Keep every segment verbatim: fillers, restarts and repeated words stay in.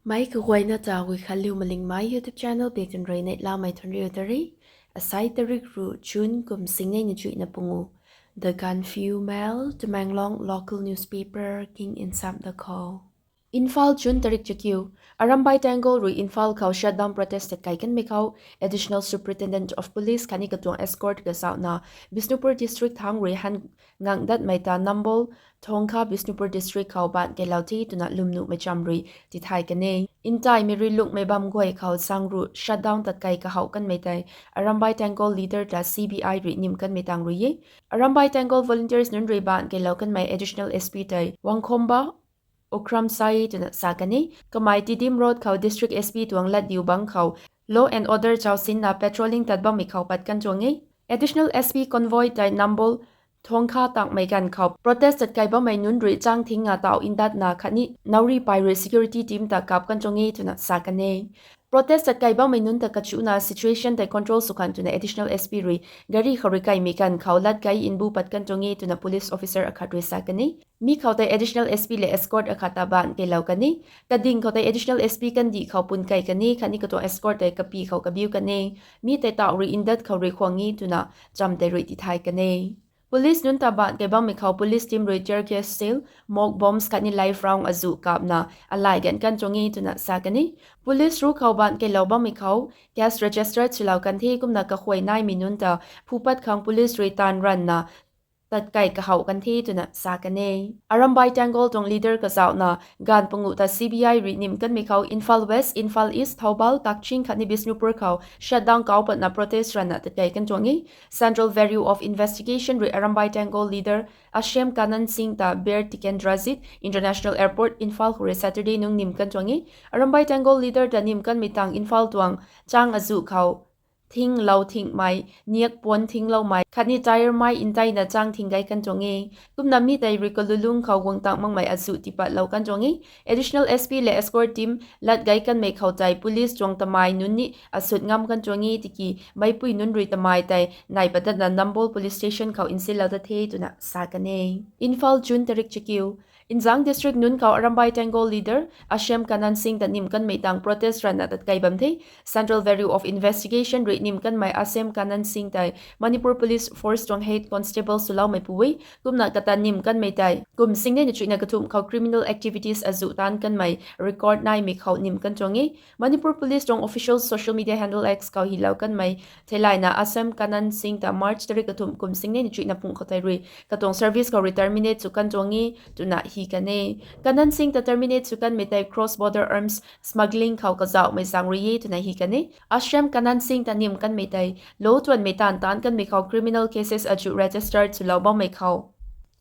Mei kaguayna ta Guikhanliu Malingmei YouTube channel biak tun rui neihlamei thuanriu ta re. Asai tarik ruh June kum singnei na chuihna pungu. The Gaanphiu Mail, Tamenglong local newspaper king nsam da khou. Imphal, June tarik chakiu. Arambai Tenggol rui Imphal khou shutdown protest tatkei kanmei khou Additional Superintendent of Police khatni katuang escort kazauhna Bishnupur district thangc rui han ngang datmei ta Nambol Thongkha, Bishnupur district khou baanc keylou the twna lwmnuhmei cham rui tithay kan e. Ntaimei rui lungmei bam guay khou sang ruh shutdown tatkei kahouh kanmei tei Arambai Tenggol leader ta C B I rui nim kanmei tang rui e. Arambai Tenggol volunteers nunc rui baanc keylou kanmei Additional S P tei Wangkhomba Okram Sai twna sa kan e. Kamei Tiddim Road khou District S P tuang latdiu bangc khou law and order chausinna patrolling tat bammei khou pat kan tuang e. Additional S P convoy tei Nambol Thongkha tangmei ganv khou protest tatkei bammei nunc rui chang thing nga tauh ndatna khatni nauri pay rui security team ta kap kan tuang e twna sa kan e. Protest tatkei bammei nunc ta kachuna situation tei control sw khang twna Additional S P rui gari khou rui kaimei ganv khou lat gei nbu pat kan tuang e twna police officer akhat rui sa kan e. Mi khou tei Additional S P lev escort akhat ta baanc keylou kan e. Kading khou tei Additional S P kandih khou pun kei kan e khatni katuang escort tei kapi khou kabiu kan e. Mi tei tauh rui ndat khou rui khwang e twna cham tei rui tithay kan e. Police nunc ta baanc kei bammei khou police team rui tear gas shell, mock bombs khatni live round azuh kapna alay gan kan tuang e twna sa kan e. Police ruc khou baanc keylou bammei khou case register swlou kan the kumna kakhuay naimei nunc ta phupat khang police rui taanv ranvna tatkei kahouh kan the twna sa kan e. Arambai Tenggol tuang leader kazauhna ganv panguh ta C B I rui nim kanmei khou Imphal West, Imphal East, Thoubal, Kakching khatni Bishnupur khou shutdown kau patna protest ranvna tatkei kan tuang e. Central Bureau of Investigation rui Arambai Tenggol leader Ashem Kanan Singh ta Bir Tikendrajit International Airport, Imphal khou rui Saturday nung nim kan tuang e. Arambai Tenggol leader ta nim kanmei tang Imphal tuang chang azuh khou thing lou thingmei, niak puan thingloumei khatni tyre mei ntaina chang thing gei kan tuang e. Kumna mi tei rui kalulung khou guang tang makmei azuh tipatlou kan tuang e. Additional S P lev escort team lat gei kanmei khou tei police tuang tamei nunc ni asut ngam kan tuang e tiki meicpui nunc rui tamei tei nai patatna Nambol police station khou nsinlou ta the twna sa kan e. Imphal, June tarik chakiu. Nzang district nunc khou Arambai Tenggol leader Ashem Kanan Singh ta nim kanmei tang protest ranvna tatkei bam the. Central Bureau of Investigation rui nim kanmei Ashem Kanan Singh tei Manipur Police Force tuang head constable swloumeipu e. Kumna kata nim kanmei tei kum singnei na chuihna kathumh khou criminal activities azuh taanv kanmei record naimei khou nim kan tuang e. Manipur Police tuang official social media handle X khou hilou kanmei theilayna Ashem Kanan Singh ta March tarik kathumh kum singnei na chuihna pung khou tei rui katuang service khou rui terminate sw kan tuang e twna hi kan e. Kanan Singh ta terminate sw kanmei tei cross border arms smuggling khou kazauhmei zaeng rui e twna hi kan e. Ashem Kanan Singh ta nim kanmei tei law tuanmei taanv taanc kanmei khou criminal cases azuh registered swlou bammei khou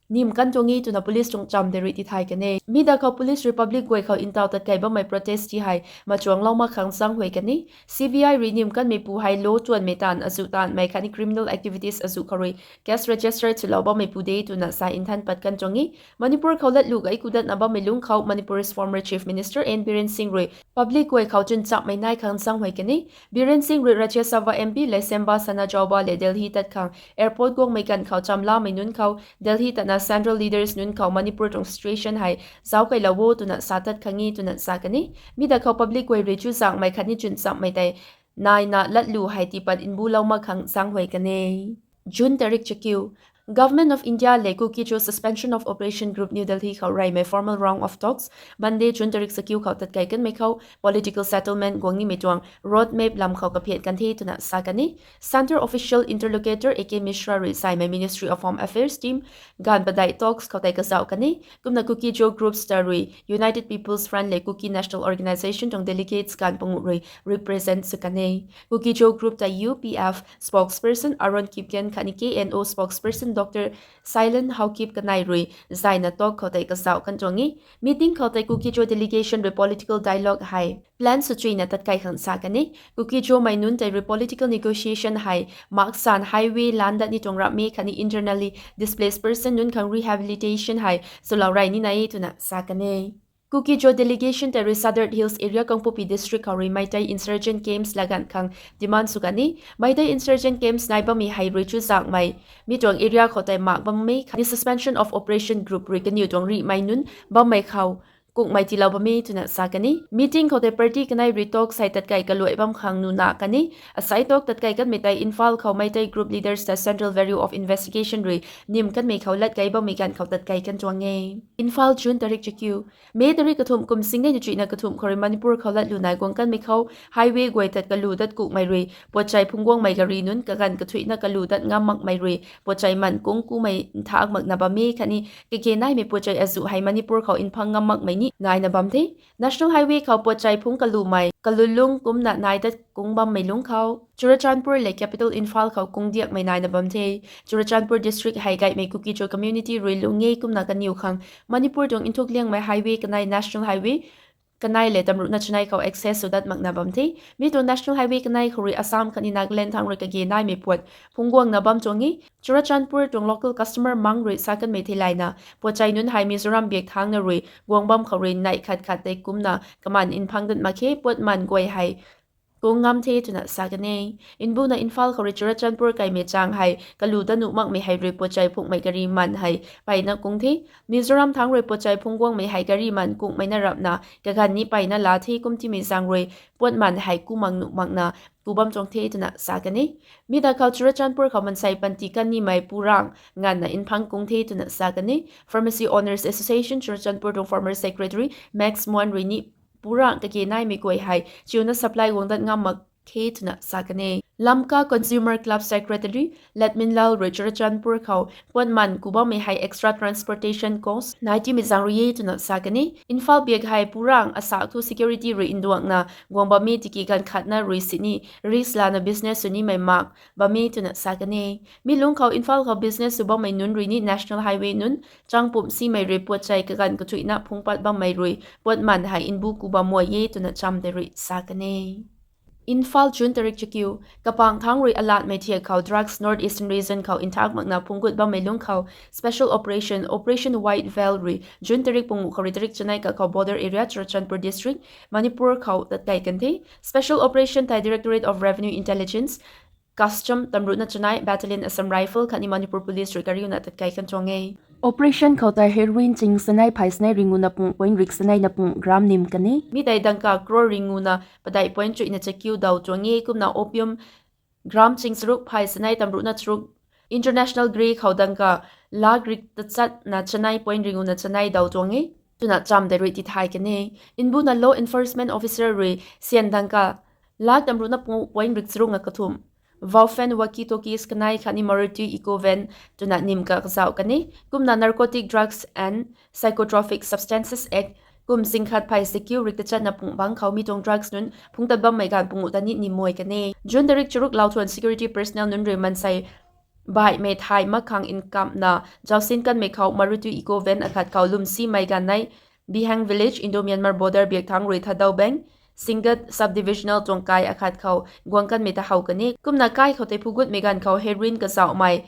nim kan tuang e twna police tuang cham tei rui tithay kan e. Mi da khou police rui public guay khou ntaw tatkei bammei protest ti hei machuanglou mak khang zaenghuay kan e. C B I rui nim kanmeipu hei law tuanmei taanv azuh taanvmei khatni criminal activities azuh khou rui case register swlou bammeipu de twna sa nthan pat kan tuang e. Manipur khou latlu gei kudatna bammei lungc khou Manipur's former Chief Minister N Biren Singh rui public guay khou chwnchamhmei nai khang zaenghuay kan e. Biren Singh rui Rajya Sabha M P Leishemba Sanajaoba lev Delhi tat khang airport guangmei ganv khou chamlamei nunc khou Delhi tatna central leaders nunc khou Manipur tuang situation hei zauckeilou o twna sa tat khang e twna sa kan e. Mi da khou public guay rui chuzaenghmei khatni chwnchamhmei tei naina latlu hei tiipat nbulou mak khang zaenghuay kan e. June tarik chakiu. Government of India lev Kuki-Zo Suspension of Operation Group New Delhi khou reymei formal round of talks Monday, June tarik chakiu khou tatkei kanmei khou political settlement guang nimei tuang road map lam khou kaphian kan the twna sa kan e. Centre official interlocutor A K Mishra rui saimei Ministry of Home Affairs team ganv padeih talks khou tei kazauh kan e. Kumna Kuki-Zo groups ta rui United People's Front lev Kuki National Organisation tuang delegates ganv panguh rui represent sw kan e. Kuki-Zo group ta U P F spokesperson Aaron Kipgen khatni K N O spokesperson Doctor Silent Haokip kanei rui zayna talk khou tei kazauh kan tuang e. Meeting khou tei Kuki-Zo delegation rui political dialogue hei plan swchuina tatkei khang sa kan e. Kuki-Zomei nunc tei rui political negotiation hei maksan highway lan dat ni tuang ramh e khatni internally displaced person nunc khang rehabilitation hei swlou rey nina e twna sa kan e. Kuki-Zo delegation tei rui Sadar Hills area Kangpokpi district khou rui Meitei insurgent camps laganv khang demand sw kan e. Meitei insurgent camps nai bammei hei rui chuzaenghmei mi tuang area khou tei mak bammei khatni Suspension of Operation group rui kaniw tuang rihmei nunc bammei khou kungmei tiilou bam e twna sa kan e. Meeting khou tei party kanei rui talk sei tatkei kaluai bam khang nuna kan e. Asei talk tatkei kanmei tei Imphal khou Meitei group leaders ta Central Bureau of Investigation rui nim kanmei khou lat kei bammei ganv khou tatkei kan tuang e. Imphal, June tarik chakiu. May tarik kathumh kum singnei na chuihna kathumh khou rui Manipur khou latlu nai guang kanmei khou highway guay tat kalu dat kukmei rui puatchei phungc guangmei gari nunc kaganv kathuihna kalu dat ngam makmei rui puatchei man kung kumei nthak makna bam e khatni kage naimei puatchei azuh hei Manipur khou nphang ngam makmei ni naina bam the. National Highway khou puatchei phungc kalumei kalulung kumna nai dat kung bammei lungc khou Churachandpur lev capital Imphal khou kung diakmei naina bam the. Churachandpur district hei gaymei Kuki-Zo community rui lung e kumna kaniw khang Manipur tuang nthuk liangmei highway kanei National Highway kanei lev tamruhna chanei khou access sw dat makna bam the. Mi tuang National Highway kanei khou rui Assam khatni Nagaland thangc rui kage naimei puat phungc guangna bam tuang e. Churachandpur tuang local customer mang rui sa kanmei theilayna puatchei nunc hei Mizoram biak thangcna rui guang bam khou rui neih khat khat tei kumna kaman nphang dat mak khe, puat man guay hei kung ngam the twna sa kan e. Nbuna Imphal khou rui Churachandpur kaimei chang hei kalu dat nuh makmei hei rui puatchei phungcmei gari man hei peyna kung the. Mizoram thangc rui puatchei phungc guangmei hei gari man kungmei na rapna kaganv ni peyna la the, kum timei zaeng rui puat man hei ku mak nuh makna ku bam tuang the twna sa kan e. Mi da khou Churachandpur khou mansei panty kan nimei purang nganvna nphang kung the twna sa kan e. Pharmacy Owners Association Churachandpur tuang former secretary Max Muan rui ni purang kage naimei guay hei chiuna supply guang dat ngam mak khe twna sa kan e. Lamka Consumer Club secretary Latminlal rui Churachandpur khou puat man ku bammei hei extra transportation cost nai timei zaeng rui e twna sa kan e. Imphal biak hei purang asak thu security rui nduangna guang bam e tiki ganv khatna rui sini risk lana business sw nimei mak bam e twna sa kan e. Mi lungc khou Imphal khou business sw bammei nunc rui ni National Highway nunc chang pumh simei rui puatchei kaganv kathuihna phungc pat bammei rui puat man hei nbu ku bam muai e twna cham tei rui sa kan e. Imphal, June tarik chakiu. Kapang thangc rui alatmei thiak khou drugs North Eastern Region khou nthak makna phungc gut bammei lungc khou special operation, Operation White Veil rui June tarik panguh khou rui tarik chanei kakhou border area Churachandpur district, Manipur khou tatkei kan the. Special operation tei Directorate of Revenue Intelligence, Custom tamruhna chanei Battalion, Assam Rifle khatni Manipur Police rui kariuna tatkei kan tuang e. Operation khou tei heroin ching sanei phay sanei ringuna pung point rik sanei na pung gram nim kan e. Mi tei dangka crore ringuna padeih point chuihna chakiu daw tuang e, kumna opium gram ching charuk phay sanei tamruhna charuk, international grey khou dangka lak rik tachatna chanei point ringuna chanei daw tuang e twna cham tei rui tithay kan e. Nbuna law enforcement officer rui syan dangka lak tamruhna panguh point rik charuk nga kathumh, Vauphan walkie-talkies kanei khatni Maruti Eeco van twna nim ka kazauh kan e. Kumna Narcotic Drugs and Psychotropic Substances Act kum singkhat phay sakiu rik tachatna pung bangc khou mi tuang drugs nunc phungc tat bammei ganv panguh ta ni nim muai kan e. June tarik charuk lauthuan security personnel nunc rui mansei baihmei thay mak khang nkamhna zausin kanmei khou Maruti Eeco van akhat khou lwmsimei ganv nei Bihang Village, Indo-Myanmar border biak thangc rui Thadou Bang, Singat Subdivisional tuang kai akhat khou guang kanmei ta how kan e. Kumna kai khou tei phugutmei ganv khou heroin kazauhmei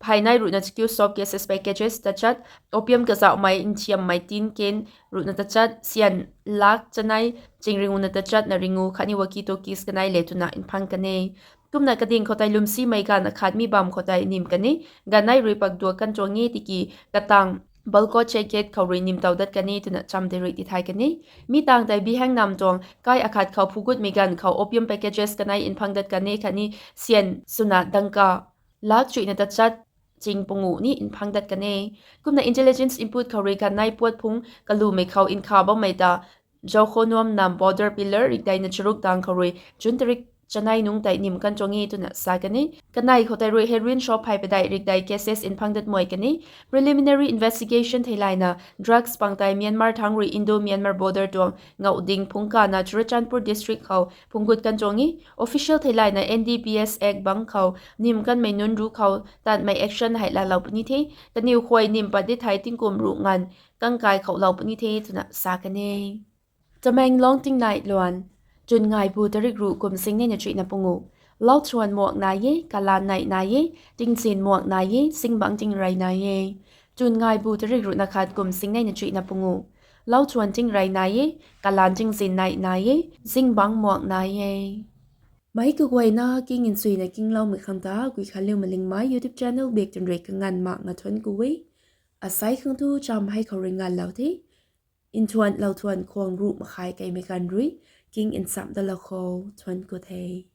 phay nei ruhna chakiu soap cases packages tachat, opium kazauhmei nthiammei tin can ruhna tachat, syan lak chanei ching ringuna tachatna ringu khatni walkie-talkies kanei le twna nphang kan e. Kumna kading khou tei lwmsimei ganv akhat mi bam khou tei nim kan e. Ganv nei rui pakduak kan tuang e tiki katang Balkot check gate khou rui nimtow dat kan e twna cham tei rui tithay kan e. Mi tang tei Bihang nam tuang kai akhat khou phugutmei ganv khou opium packages kanei nphang dat kan e khatni syan swna dangka lak chuihna tachat ching panguh ni nphang dat kan e. Kumna intelligence input khou rui ganv nei puat phungc kalumei khou nkha bammei ta Zaukhounuam nam border pillar rikdeina charuk dang khou rui June tarik chanei nungc tei nim kan tuang e twna sa kan e. Kanei khou tei rui heroin shop phay padeih rikdei cases nphang dat muai kan e. Preliminary investigation theilayna drugs pang tei Myanmar thangc rui Indo-Myanmar border tuang ngauh ding phungc kana Churachandpur district khou phungc gut kan tuang e. Official theilayna N D P S Act bangc khou nim kanmei nunc ruc khou tatmei action hei laalou puni the. Kaniw khuay nim pat di thei tingkum ruh nganv kangkai khou lou puni the twna sa kan e. Tamenglong tingnai luan. Chun ngaibu tarik ruh kum singneina chuihna panguh. Lauthuan muak nai e, kalan nei nai e, tingzin muak nai e, zingbangc tingrey nai e. Chun ngaibu tarik ruhna khat kum singneina chuihna panguh. Lauthuan tingrey nai e, kalan tingzin nei nai e, zingbangc muak nai e. Meic kaguayna king nchuina kingloumei khang ta Guikhanliu Malingmei YouTube channel bak twn rui kanganv mak nga thuanc ku e. Asei khang thu cham hei khou rui nganvlou the. Nthuanlou thuan khwang ruh makhai keimei ganv rui king nchamh dalou khou thuan ku the.